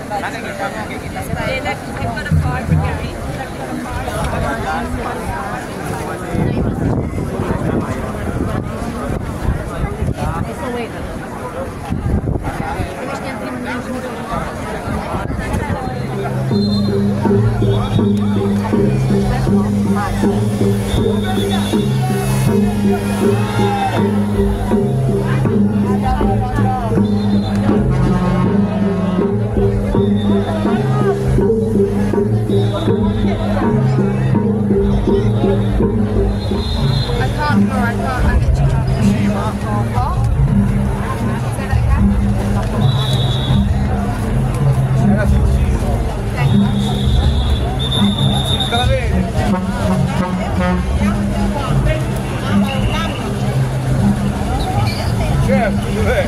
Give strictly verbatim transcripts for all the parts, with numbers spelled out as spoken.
I can't, Laura, I can't. I literally can't hear you. What? Say that again. Thank you. Certo, eh.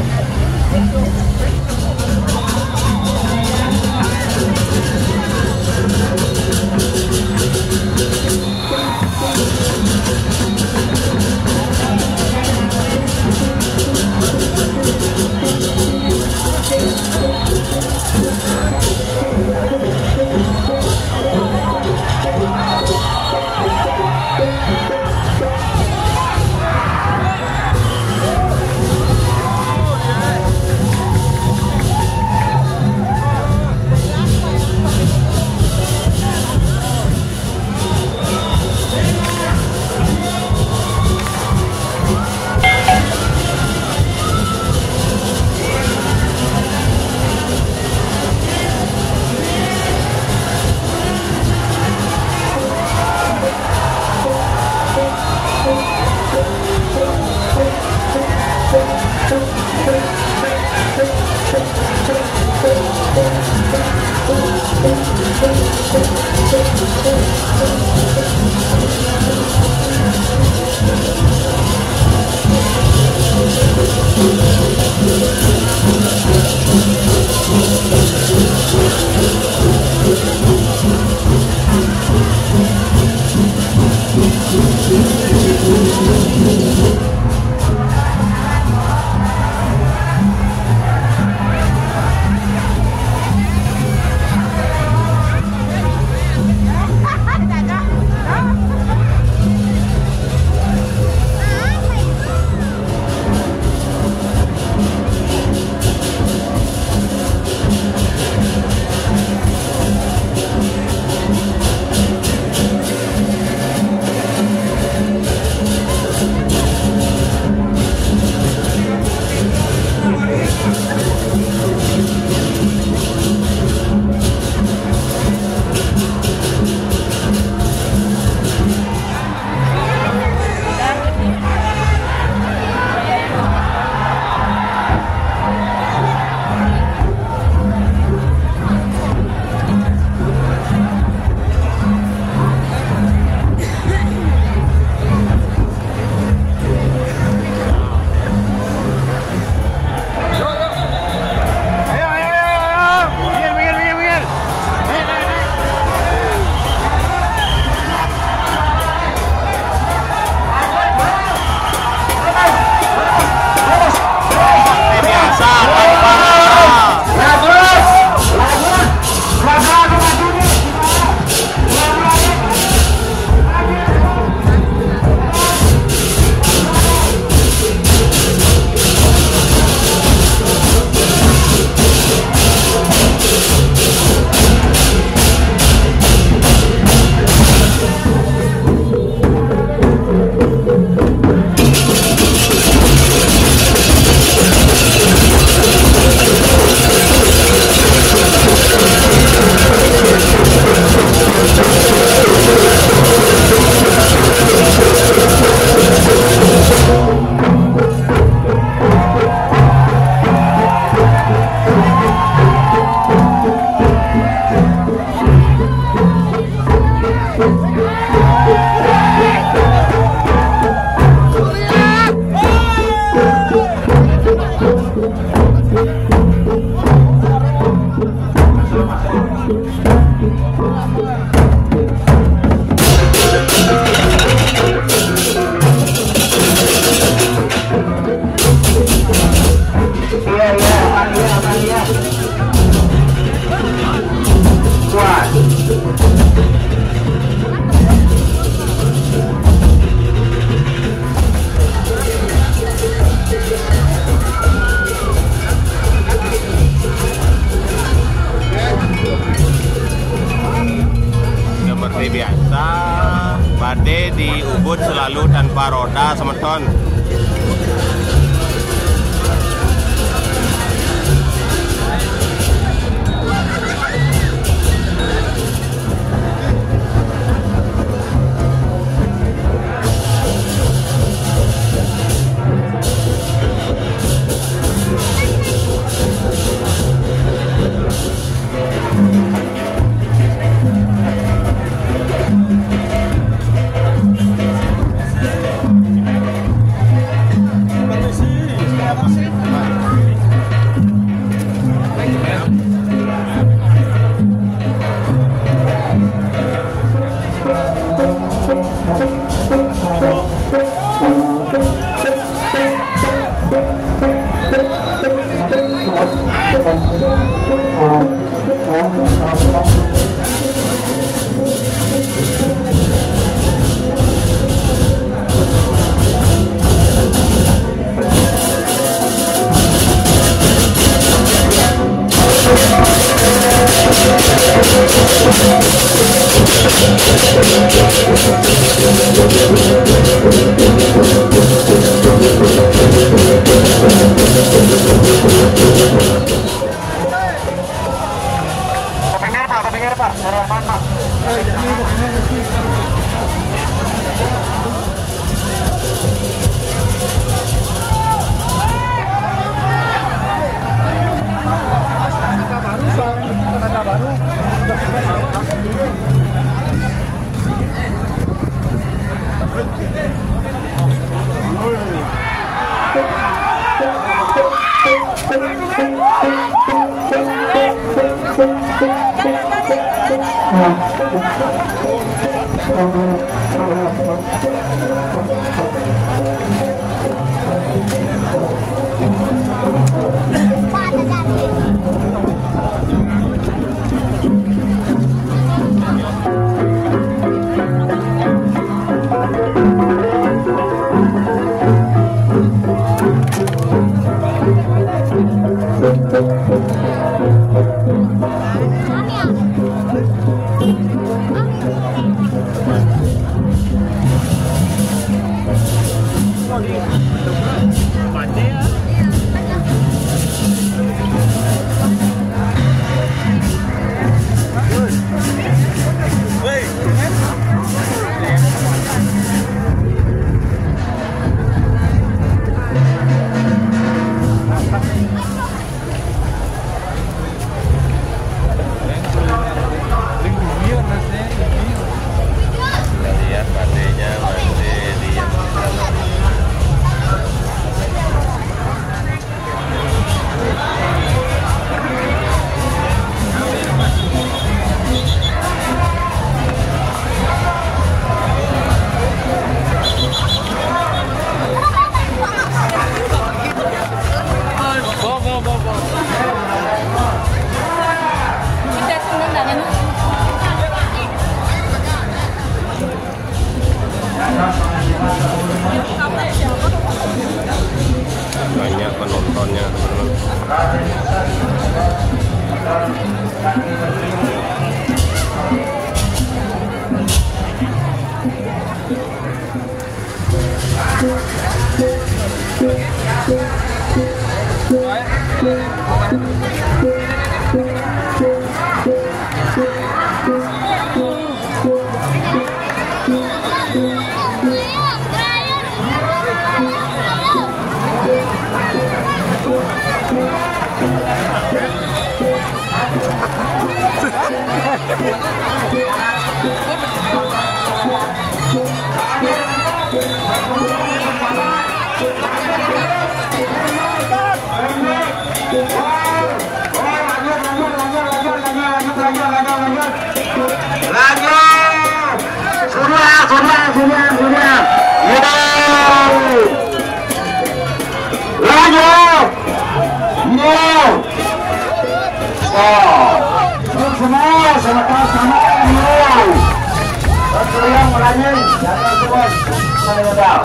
Biasa, badé di Ubud selalu tanpa roda, semeton. Lihat, adanya masih di Banyak penontonnya, teman-teman. Lanjut. Sudah, sudah, sudah, sudah. Yo. Lanjut. Yo. Oh. Semua sama-sama. Yo. Terus yang berani, jangan terus. Saya udah.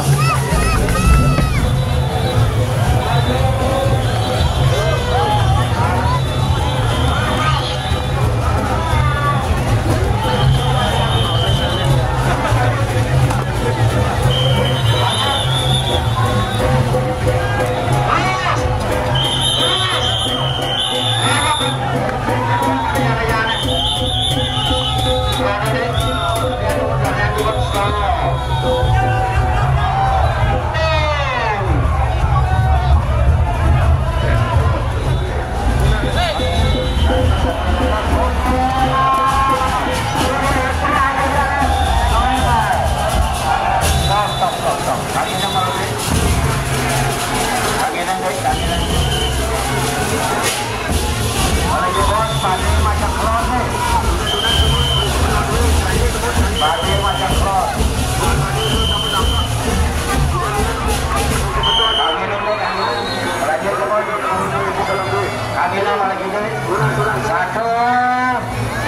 Satu,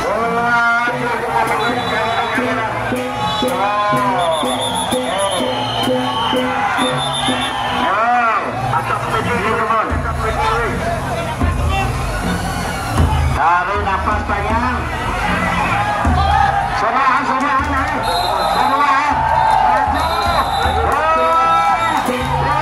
dua, tiga. Tarik napas panjang. Somaan, somaan, eh. Somaan. Satu. Dua. Tiga.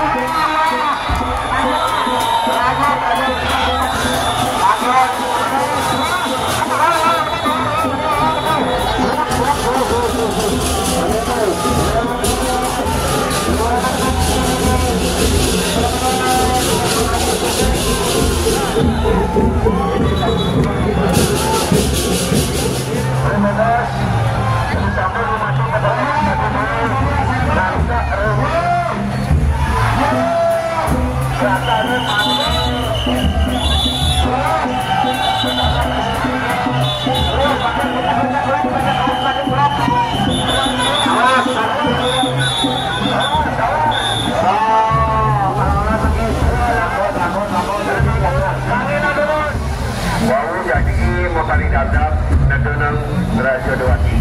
Wau jadi mau kali dadap, nadonang Raja Dewati.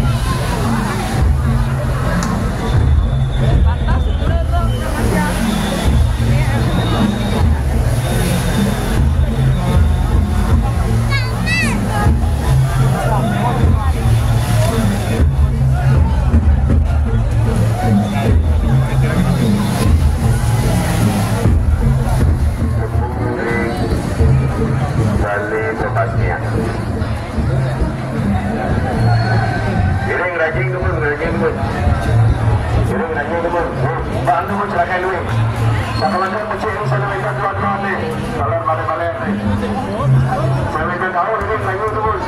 Balik ke Pasnia. Iring rajin tu pun, rajin tu pun. Iring rajin tu pun. Bang tu pun silakan duit. Siapa lagi kecil ni sana minta dua-dua ni. Baler, baler, baler ni. Saya minta tahu iring rajin tu pun.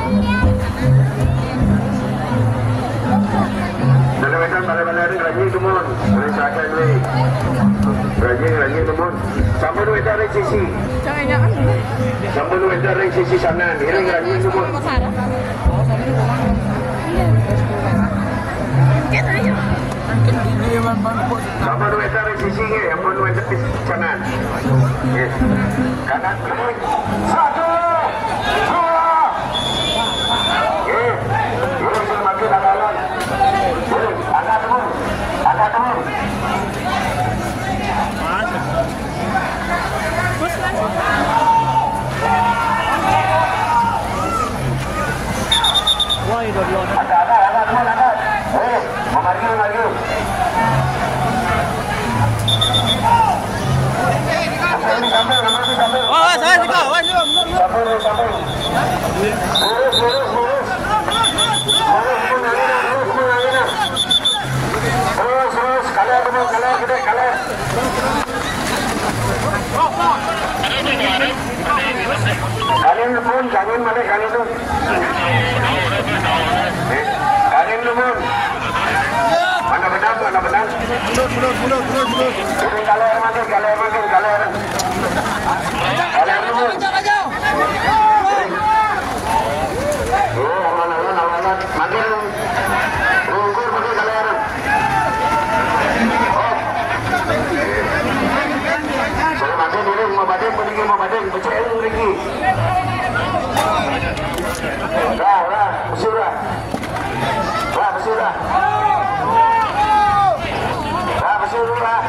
Dalam wetan balai-balai ni rajin tu mun. Boleh silakan duit. Rajin, rajin tu mun. Sama duit dari sisi. Sama duit dari sisi sana. Iring rajin tu mun. Sama duit dari sisi ni. Apa duit dari sisi sana. Okey. Kanan. Satu, dua. Eh, eh, sudah makin ada orang. Eh, angkat dulu. Angkat dulu. Wah, ini dua-dua. Angkat, angkat, angkat, angkat. Eh, memanggil, memanggil. Sambil, sambil, sambil, sambil. Oh, saya juga. Wah, ini. Sambil, sambil. Lurus, lurus, lurus. Lurus, lurus, lurus, lurus. Terus, terus. Kaler, terus, kaler, gede, kaler. Kalian pun, jangan balik, kalian tuh. Kalian pun. Mana benar, mana benar? Mundur, mundur, mundur, mundur, mundur. Ini kaler, makin, kaler, makin, kaler. Kaler pun. Oh, aman, aman, aman, aman. Makin. Rungkur, makin kaler. Oh. Saya makan dulu, mau badeng, mending mau badeng, becek lu, Ricky. Lah, lah, besur lah. Lah, besur lah. Lah, besur dulu lah.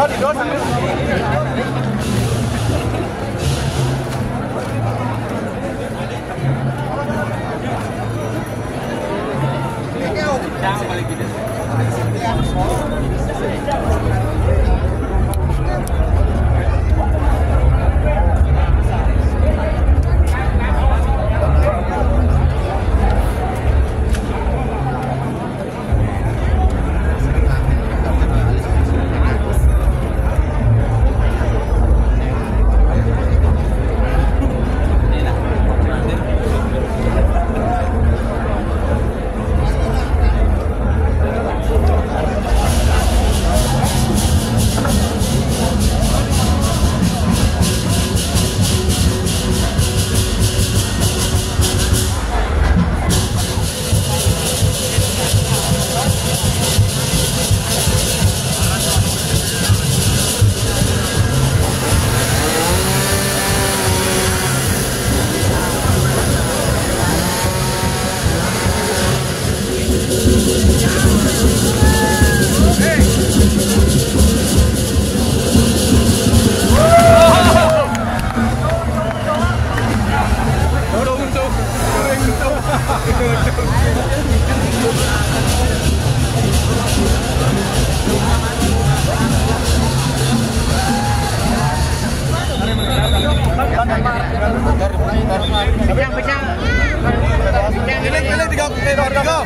Pecah, pecah. Pecah, pilih, pilih tiga, pilih tiga.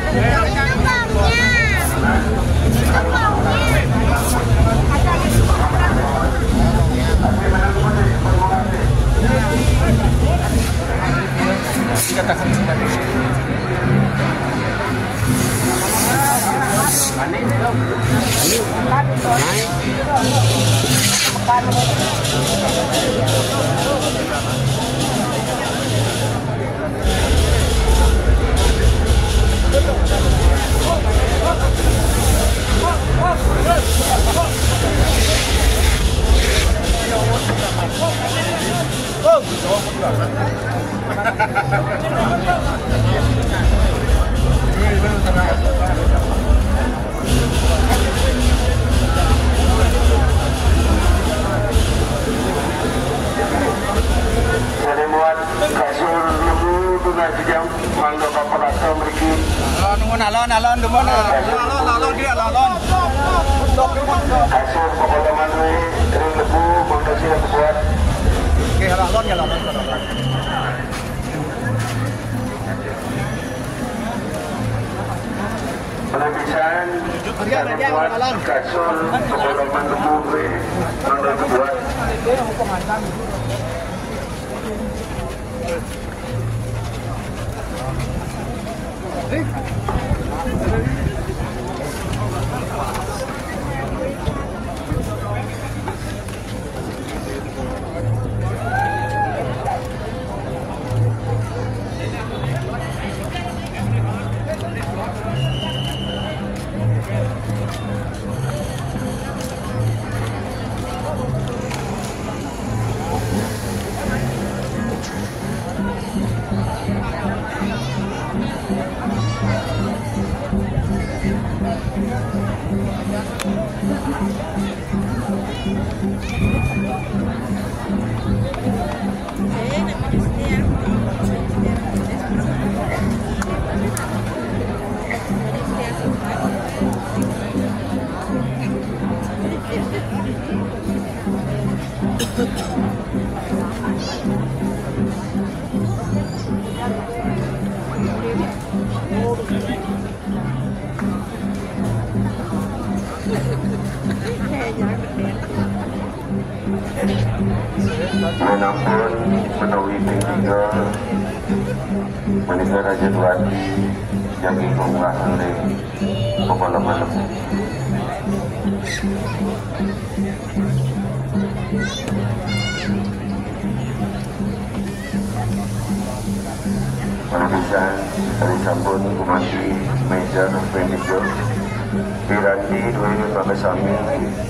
Jadi muat kasur dulu tu nak jam. Mangga ka penonton mriki. Alon, nuwun alon, alon, nuwun. Alon, alon, alon, alon. Kasur pokok manue ring lebu, mangga sira buat. Oke, alon, alon, alon, alon. Penapisan, kasur pokok manue, mangga buat. Yen ampun menawi ping tiga, menika Raja Dwati jagi bunga ring kepala malam. Menika, tadi sampun gumanti meja ping tiga. Piranti duwé makasami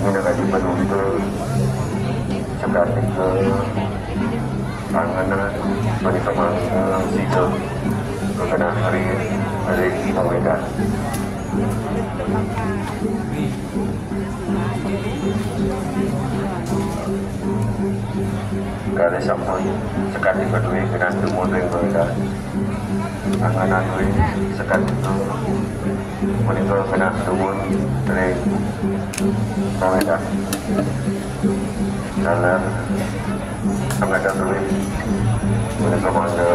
minangka panuntun, sekatika panganan menika mangga sida kekenah ring, ring pawedan. Kare sampun sekadi kedue genah dumun ring Wédah. Anganan dué sekadi punika genah dumun ring Wédah. Taler anganan dué punika mangda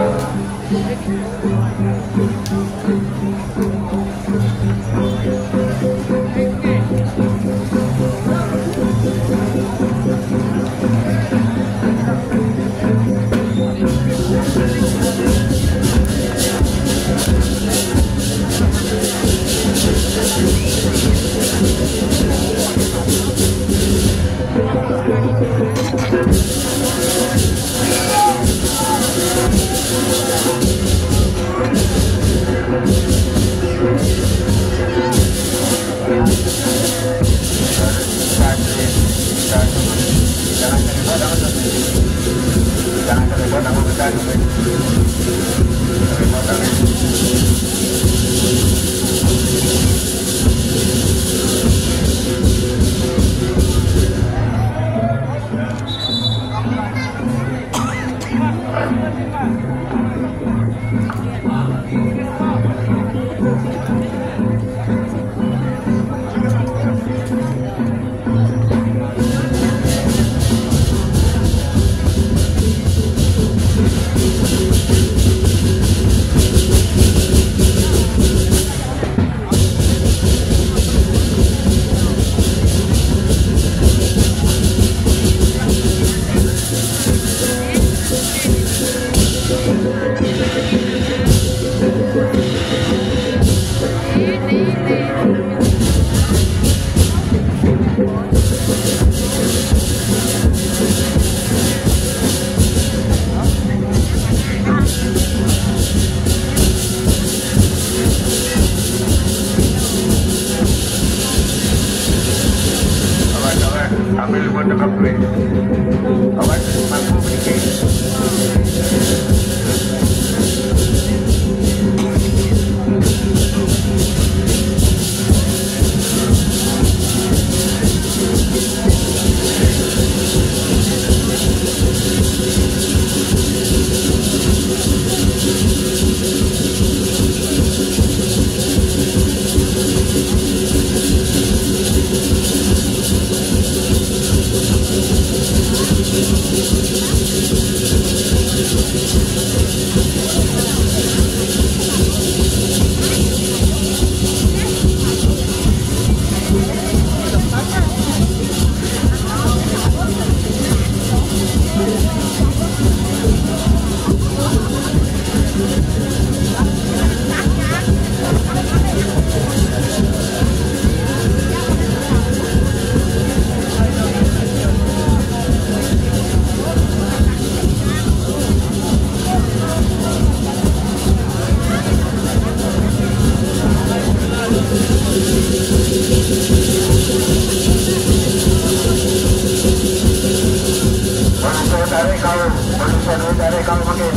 Awas, awas, sambil buat dekat duit. Awas, mampu sedikit. Manusia tarik kau, manusia duit tarik kau makin.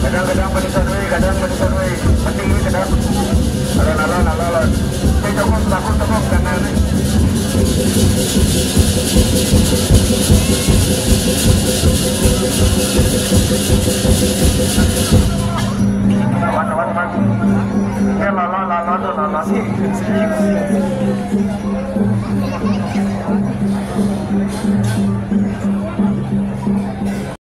Kadang-kadang manusia duit, kadang manusia duit. Penting ni kadang. Alon, alon, alon, alon. Saya cokok, takut, cokok, jangan. Awan, awan, awan. Ya, lala, lala, lala.